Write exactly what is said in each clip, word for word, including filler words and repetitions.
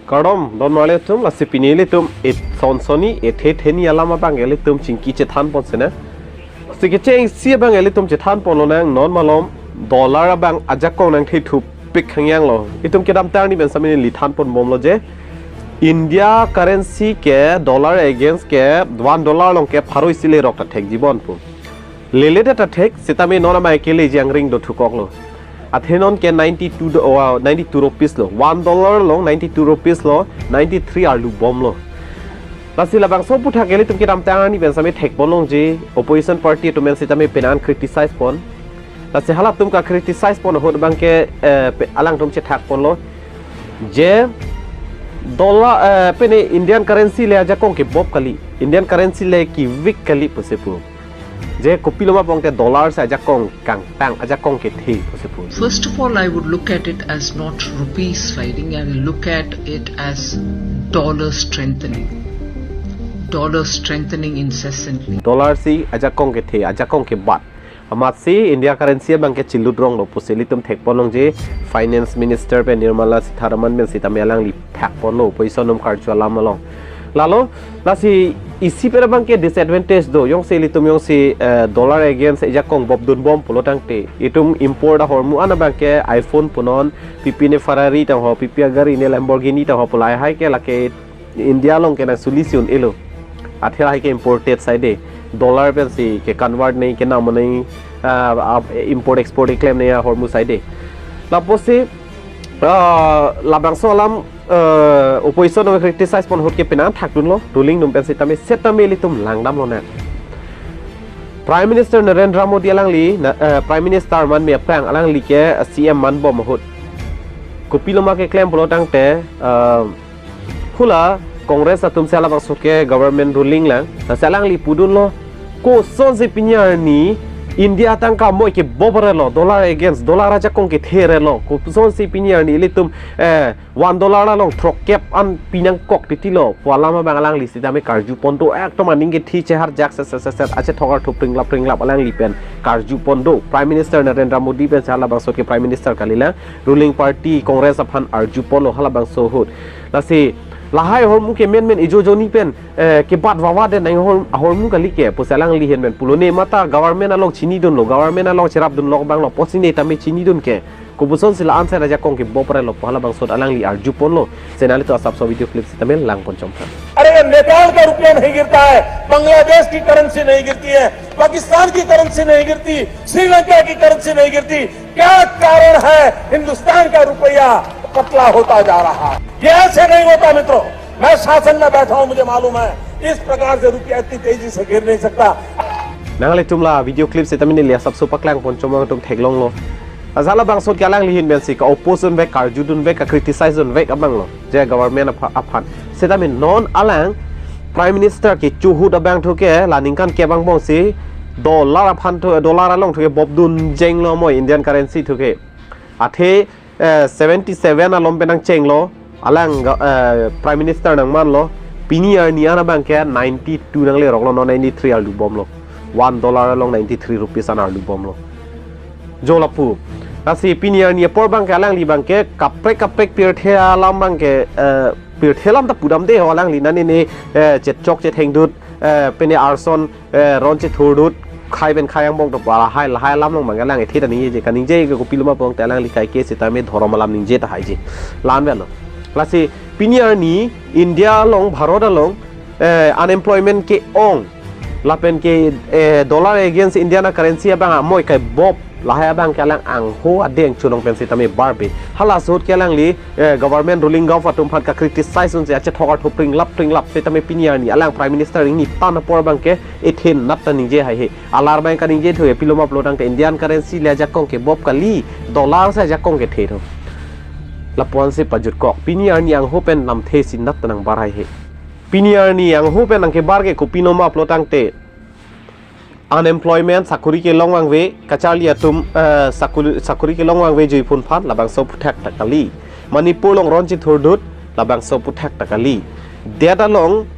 Kardom, don marli atum, lasi pini ilitum, it sonsoni, it he theni alam abang ilitum chingki chethan pon sena. Si kechengsi abang ilitum chethan pon lonang, non malom, dollar abang ajakong nangthe thupik hangyang lo. Itum kedamtang arni pen sitame neli than pon bomlo je, India currency ke dollar against ke one dollar along ke pharo isi lerok ta thekji bon pu. Lele ta thek, sitame non amai keleji angring do thukok lo. Athe non ke ninety-two do, oh, ninety-two rupees lo. One dollar along ninety-two rupees lo, ninety-three arlu bomlo. Lasi labangso aputhak ke ilitum kedamtang arni pen sitame thek pon longji, opposition party atum pen sitame penan criticize pon. Lasi halatum ka criticize pon ahut abang ke, eh, pe-, alangtum chethak ponlo. Je dollar, eh, pene Indian currency le ajakong kebop kali, Indian currency le kevik kali pusi pu. Je kopilo ma pon te dollar si ajakong kangtang, ajakong kethe pusi pu. First of all, I would look at it as not rupee sliding, I will look at it as dollar strengthening. Dollar strengthening incessantly. Dollar si ajakong kethe, ajakong kebat. Amatsi India currency abang ke chilut rong lo pusi ilitum thek pon longji, Finance Minister pen Nirmala Sitharaman pen sitame alangli thak ponlo, opposition atum karju alam along. Lalo, lasi isi pen abang ke disadvantage do, jongsi ilitum jongsi, eh, dollar against ajakong bop dun bom pulo tangte, itum import ahormu an abang ke iPhone punon, pipi ne Ferrari tang ho, pipi agari ne Lamborghini tang ho pu lahai ke lake India along ke nang solution elo. Athe lahai ke imported side, dollar pensi ke convert nei, ke nam nei, ah, ah, import export keklem nei ahormu side. Lapusi, ah, labangso alam, eh, opposition atum criticize pon ahut ke penan thakdunlo, ruling atum pen sitame, sitame ilitum langdam lonang. Prime Minister Narendra Modi alangli, na, eh, Prime Minister man me aphrang alangli ke, eh, C M man bom ahut. Kopilo ma keklem pulo tangte, eh, hula Congress atum si halabangso ke government ruling lang. Lasi alangli pudunlo, kosonsi pini arni India atangka amoi kebop arelo, dollar against dollar ajakong kethe arelo. Kosonsi pini arni ilitum, eh, one dollar along throkkep an pi nangkok titi lo pu alam abang alangli sitame karju pon do, ekdom aning kethe cheharjak set set set set, achethok arthu pringlap pringlap alangli pen karju pon do. Prime Minister Narendra Modi pen si halabangso ke Prime Minister kalilang, ruling party Congress aphan arju ponlo halabangso ahut. Lasi lahai ahormu ke menmen ejo joni pen, eh, kebat wawa den nang ahor-, ahormu kali ke pusi alangli ahin pen pulo, ne mata government along chinidunlo, government along cherapdunlo abang lo, pusi ne tame chinidun ke. Kopusonsi la-an si ajakong kebop arelo pu halabangso ahut alangli arju ponlo. Sena ilitum asapso video clip sitame lang pon chom tha. अरे, ये नेपाल का रुपया नहीं गिरता है, बांग्लादेश की करेंसी नहीं गिरती है, पाकिस्तान की करेंसी नहीं गिरती, श्रीलंका की करेंसी नहीं गिरती। क्या कारण है हिंदुस्तान का रुपया पतला होता जा रहा है? ये ऐसे नहीं होता मित्रों, मैं शासन में बैठा हूं, मुझे मालूम है इस प्रकार से रुपया इतनी तेजी से गिर नहीं सकता। Nanglitum la video clip sitame neli asapso paklang pon chom atum theklonglo. Lasi halabangso ke alangli ahin pensi ka-oppose dunvek, karju dunvek, ka-criticize dunvek abang lo je government apha-, aphan. Sitame non alang Prime Minister kecho ahut abangthu ke la ningkan kep angbongsi dollar aphan thu, dollar along thu ke bop dunjeng lo mo Indian currency thu ke. Athe, eh, seventy seven alom pen nangchenglo, alang ga-, eh, Prime Minister nangmanlo, pini arni an abang ke ninety-two nangleroklo, non ninety-three arlu bomlo. One dollar along ninety-three rupees an arlu bomlo. Jo lapu. Lasi pini arni apor abang ke alangli abang ke kaprek kaprek pirthe alam abang ke, eh, pirthe alam ta pudam de ho, alangli nani ne, eh, chetchok chethengdut, eh, pene arson, eh, ron chethurdut, khai pen khai angbong to lahai, lahai alam along abang alang ethe ta ningje, kaningje ke kopilo ma pon te alangli kaike sitame dhorom alam ningje tahai je. La-an avelo. Lasi pini arni India along, Bharat along, eh, unemployment ke-ong. Lapen ke, eh, dollar against Indian currency abang amoi kebop. Lahai abang ke alang angho adeng chunong pen sitame barbe. Halaso ahut ke alangli, eh, government ruling gov atum aphan ka-criticize dunsi achethok arthu pringlap pringlap sitame pini arni alang Prime Minister ingni tan apor abang ke ethe nat ta ningje haihe. Alar abang kaningje thu, kopilo ma pulo tangte Indian currency le ajakong kebop kali, dollar si ajakong kethe thu. Lapu-ansi pajutkok. Pini arni angho pen lamthe si nat ta nangbar haihe. Pini arni angho pen nangkebar ke kopilo ma pulo tangte unemployment, sakuri kelong vangve, kacharli atum, eh, sakuri, sakuri kelong vangve juiphun aphan, labangso aputhak ta kali. Manipur along ron chethurdut, labangso aputhak ta kali. Det along,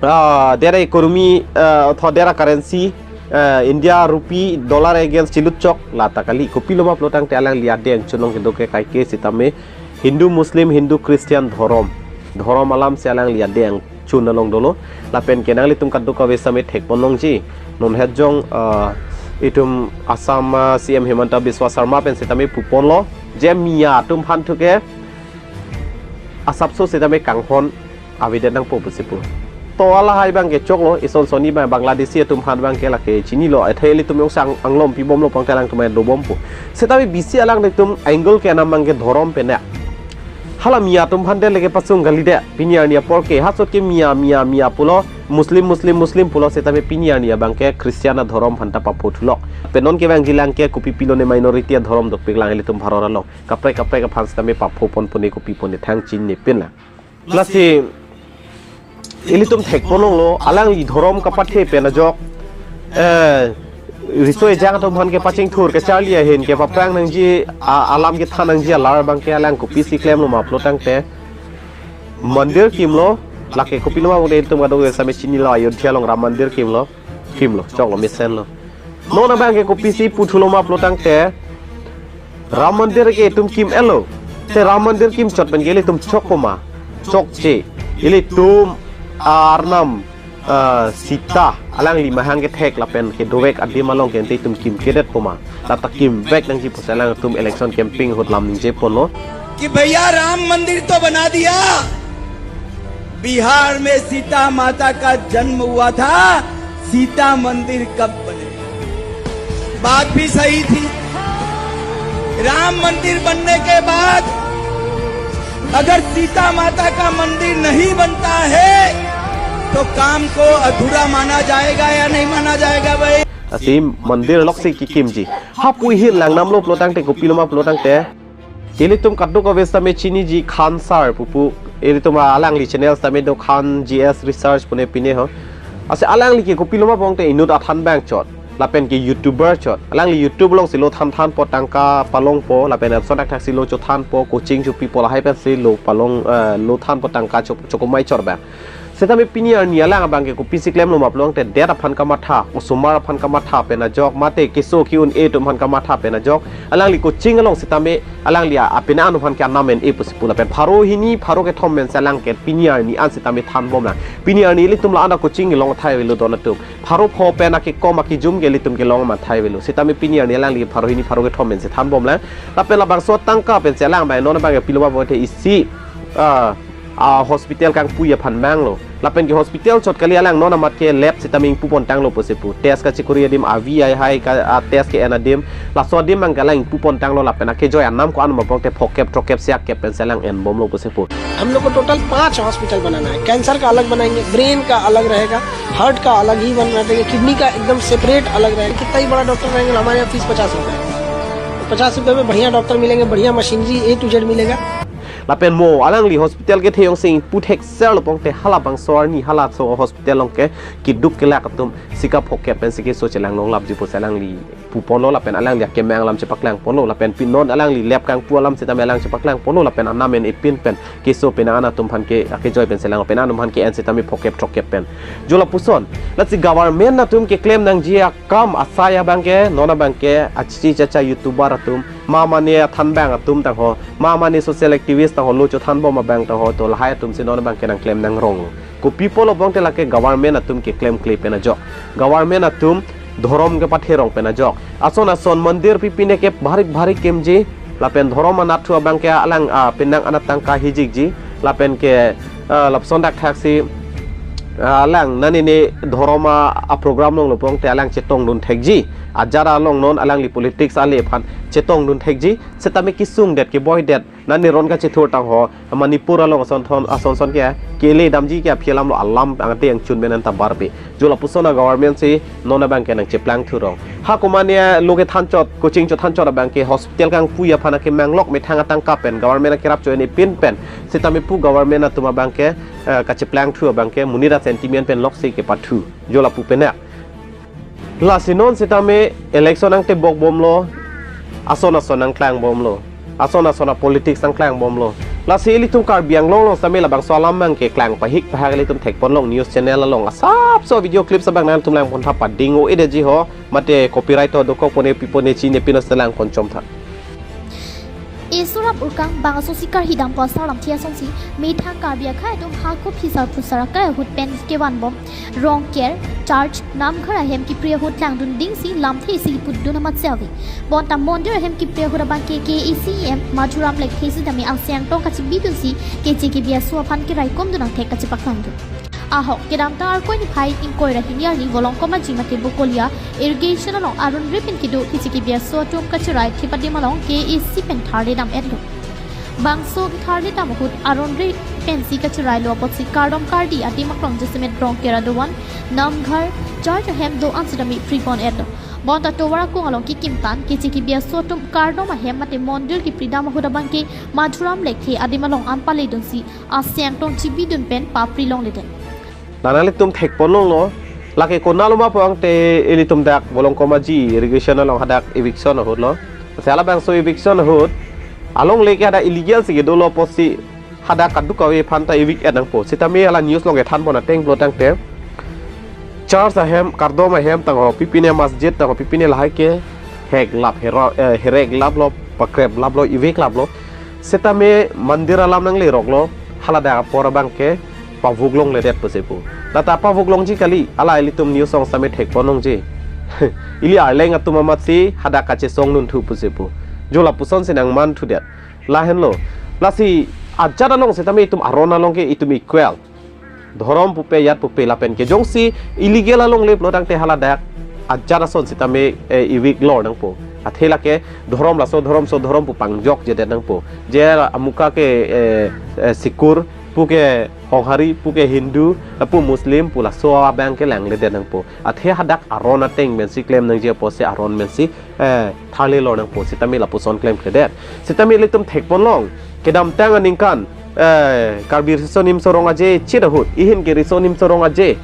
ah, det economy, eh, tho det currency, eh, India rupee, dollar against chilutchok, la ta kali. Kopilo ma pulo tangte alangli adeng chunong kedo ke kaike sitame Hindu Muslim, Hindu Christian dhorom, dhorom alam si alangli adeng chun along dolo. Lapen ke nanglitum kadokave same thekpon longji. Non het jong, ah, itum Assam, ah, C M Himanta Biswa Sarma pen sitame puponlo je Miya atum aphan thu ke asapso sitame kanghon avedet nangpo pusi pu. To alahai abang ke choklo, ison soni abang Bangladeshi atum aphan abang ke lake chinilo, athe ilitum jongsi anglom pibomlo pangte alangtum dobompo. Sitame bisi alangtum angle ke anam abang ke dhorom pen ya. Hala Miya atum aphan de lake pasung kalidet, pini arni apor ke, ha chot ke Miya, Miya, Miya pulo, Muslim, Muslim, Muslim pulo, sitame pini arni abang ke Christian adhorom aphanta papo thulok. Pen non kevangjilang ke kopi pilone minority adhorom dopiklang ilitum Bharat along. Kaprek kaprek aphan sitame papo ponpo ne kopi pone thang chinine pinlang. Lasi ilitum thekpon longlo, alangli dhorom kapathe pen ajok, eh, riso ejang atum aphan ke pachingthur kacharli ahin ke paprang nangji, a-, alam kethan nangji alar abang ke alang kopisi klemlo ma pulo tangte, mandir kimlo, lake kopilo ma pulote ilitum kadokave same chinilo, Ayodhya along Ram Mandir kimlo, kimlo, choklo, mesenlo. Non abang ke kopisi puthulo ma pulo tangte, Ram Mandir ke itum kim-etlo. Te Ram Mandir kimchot pen ke ilitum chokpo ma? Chokche. Ilitum arnam, ah, Sita alangli mahang kethek lapen kedovek adim along ke ante itum kimkedetpo ma? Lata kimvek nangji pusi alangtum election campaign ahut lam ningjeponlo. कि भैया, राम मंदिर तो बना दिया, बिहार में सीता माता का जन्म हुआ था, सीता मंदिर कब बनेगा? बात भी सही थी। राम मंदिर बनने के बाद अगर सीता माता का मंदिर नहीं बनता है, तो काम को अधूरा माना जाएगा या नहीं माना जाएगा भाई? Lasi mandir loksi kikimji. Hapu ahirlang namlo pulo tangte, kopilo ma pulo tangte, ilitum kadokave sitame chiniji Khan sir pupu, ilitum alangli channel sitame do, Khan G S Research pune pine ho. Lasi alangli ke kopilo ma pulo tangte inut athan abang chot, lapen ke YouTuber chot. Alangli YouTube alongsi lo thanthanpo, tangka palongpo, lapen lapuson thakthaksi lo chothanpo, coaching chopipo, lahai pensi lo palong, eh, lo thanpo, tangka cho-, chokomai chot abang. Sitame pini arni alang abang ke kopisi klemlo ma pulo tangte, det aphan kamatha, osomar aphan kamatha pen ajok, mate keso ki-un-e atum aphan kamatha pen ajok, alangli coaching along sitame alangli a-, apinang aphan ke anam en-e pusi pu lapen pharo hini, pharo kethom pensi alang ke pini arni an sitame thanbomlang. Pini arni ilitum la-an a-coaching kelong athai avelo don atum. Pharo pho pen akekom akejum ke ilitum kelong ma athai avelo. Sitame pini arni alangli pharo hini, pharo kethom pensi thanbomlang. Lapen labangso atangka pensi alang abang non abang ke pilo ma pulote isi, ah, a-hospital kangpui aphan abanglo. Lapen ke hospital chot kali, alang non amat ke lab sitame ingpupontanglo pusi pu. Test kachekori adim, avi ai hai ka, a-test ke-en adim, laso adim abang ke alang ingpupontanglo, lapen akejoi anam ko-an ma pulote phokep throkkep siak kep pensi alang enbomlo pusi pu. हम लोग को टोटल पांच हॉस्पिटल बनाना है। कैंसर का अलग बनाएंगे, ब्रेन का अलग रहेगा, हार्ट का अलग ही बनाना रहेगा, किडनी का एकदम सेपरेट अलग रहेगा। कितना ही बड़ा डॉक्टर रहेंगे, हमारे यहाँ फीस पचास रुपए है। पचास रुपए में बढ़िया डॉक्टर मिलेंगे, बढ़िया मशीनरी ए टू जेड मिलेगा। Lapen mo alangli hospital kethe jongsi ingpu thekserlo pulote, halabangso arni halaso hospital along ke keduk kelak atum sika phokep pensi keso chelang longlapji pusi alangli puponlo, lapen alangli akemang alam chepaklangponlo, lapen pini non alangli lab kangpu alam sitame alang chepaklangponlo, lapen anam en-e pin pen keso penang an atum aphan ke akejoi pensi lang, penang an atum aphan ke-en sitame phokep throkkep pen. Jo lapuson, lasi government atum keklem nangji akam asai abang ke, non abang ke achichi chacha YouTuber atum, ma mane athan abang atum tangho, ma mane social activist tangho, lo chothanbom abang tangho, to lahai atumsi non abang ke nangklem nangronglo. Kopi pulo pulote lake government atum keklemkle pen ajok. Government atum dhorom kepatherong pen ajok. Ason ason mandir pipine ke bharik bharik kimji, lapen dhorom anatthu abang ke alang, ah, penang an atangka hijikji, lapen ke, ah, lapuson thakthaksi, ah, alang nanine dhorom a, a-program alonglo pulote alang chetongdun thekji. Ajat along non alangli politics ale aphan chetongdun thekji. Sitame kesungdet keboidet, nani ron kachethur tangho, Manipur along ason thon, ason son ke, kele damji ke aphi alamlo, alam angte angchun pen anta barbe. Jo lapuson a-government si non abang ke nangcheplang thurong. Ha komane lo kethan chot, coaching chothan chot abang ke hospital kangpui aphan akemang lok methang atangka pen government akerap cho-en-e pin pen, sitame pu government atum abang ke, eh, kacheplang thu abang ke monit a-sentiment pen loksi kepathu. Jo lapu pen ya. Lasi non sitame election angtebokbomlo, ason ason nangklangbomlo, ason ason a-politics nangklangbomlo. Lasi ilitum Karbi Anglong along sitame labangso alam abang ke klang pahik pahak ilitum thekponlong news channel along. Asapso video clips abang nangtum langpontha, pading-o-edetji ho, mate copyright ho dokok pone pipone chinine pin, non sita langpon chomtha. Esorap urkang bangso si karhidampo asar lamthe asonsi methang Karbi akhei atum hako phisar phusar akai ahut pen kevanbom Rongker, church, namghar ahem kepri ahut langdun dingsi lamthe isi putdun amat se ave. Bonta mondir ahem kepri ahut abangke K A A C E M Madhuram Lekthe sitame aseng tong kachibidunsi keche kebi aso aphan keraikomdun angthek kachepaklangdun. Ahok, kedamtang Arkoi niphai ingkoi ra hini arni Volongkom Aji mate Bokolia irrigation along aron ri pen kedo keche kebi aso atum kacherai thip adim along K A A C pen tharle dam-etlo. Bangso tharle dam ahut aron ri pensi kacherailo apotsi kardom kardi adim aklong jasemet Rongker adovan, namghar, church ahem do-an sitame pripon-etlo. Bonta tovar akung along kekimtan keche kebi aso atum kardom ahem mate mondir kepridam ahut abangke Madhuram Lekthe adim along an paledunsi aseng tong chibidun pen papri longledet. Nanglitum thekpon longlo, lake konatlo ma pulote ilitum dak Volongkom Aji irrigation along hadak eviction ahutlo. Lasi halabangso eviction ahut alongle ke hadak illegal si kedolo apotsi hadak kadokave aphanta evict-et nangpo. Sitame hala news along kethanpon ateng pulotangte church ahem, kardom ahem tangho, pipine masjid tangho, pipine lahai ke heklap, hera-, eh, hereklaplo, pakreplaplo, evict-laplo. Sitame mondir alam nangleroklo, haladak apor abangke pavuk longledet pusi pu. Lata pavuk longji kali, hala ilitum news along sitame thekpon longji. Ili Arleng atum amatsi hadak kachesong dunthu pusi pu. Jo lapusonsi nangmanthudet. Lahenlo. Lasi ajat along sitame itum aron along ke itum equal. Dhorom pupe, jat pupe lapen ke jongsi illegal alongle pulotangte haladak ajat ason sitame, eh, evict-lo nangpo. Athe lake dhorom laso dhorom so dhorom pu pangjokjedet nangpo. Je amuka ke, eh, eh, Sikur, pu ke Honghari, pu ke Hindu, lapu Muslim, pu laso abangke langledet nangpo. Athe hadak aron ateng pensi klem nangji apotsi aron pensi, eh, tharlelo nangpo, sitame lapuson klemkledet. Sitame ilitum thekpon long, kedamtang aningkan, eh, Karbi Riso Nimso Rong Aje chit ahut, ihin ke Riso Nimso Rong Aje,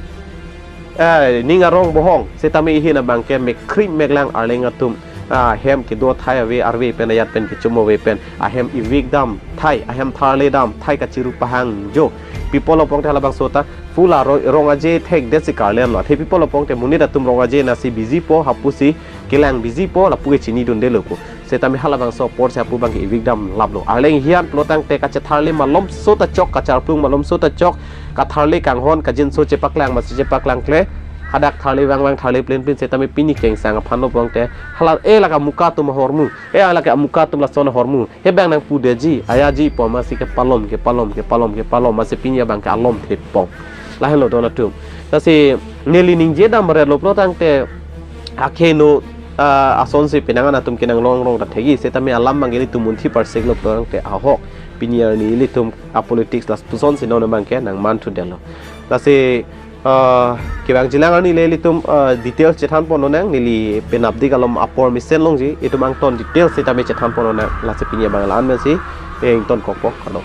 eh, ning arong bohong, sitame ihin abangke mekri meklang Arleng atum, ah, ahem kedo athai ave arve pen ajat pen kechom ave pen, ahem evict dam thai, ahem tharle dam thai kachiru pahang jo. Pi pulo pulote halabangso ta full a ro-, Rong Aje thekdet si karlenlo. Athe pi pulo pulote monit atum Rong Aje nasi busy po, hapusi kelang busy po, lapu ke chinidundelo ko. Sitame halabangso apor si hapu abangke evict damlaplo. Arleng hian pulotangte kachetharle malomso ta chok, kacharplung malomso ta chok, katharle kanghon, kajinso chepaklang masi chepaklangkle, hadak tharle vangvang, tharle plinplin, sitame pini kengsang aphanlo pulote hala, eh, lake amuka atum ahormu, eh, lake amuka atum lason ahormu, he bang nangpudetji, ajaji pu masi kepalom, kepalom, kepalom, kepalom, masi pini abangke alom thepong. Lahenlo don atum. Lasi neli ningje dam baretlo pulotangte akhei no, ah, asonsi penang an atum kenang longrong ta thekji, sitame alam abangke ilitum munthi parsiklo pulotangte ahok pini arni ilitum a politics lapusonsi non abangke nangmanthudetlo. Lasi, ah, kevangjilang arni le ilitum, ah, details chethanpon lonang, neli penapdik alom apor mesen longji, itum angton details sitame chethanpon lonang, lasi pini abang la-an pensi, eh, ingtonkokpo, kardom.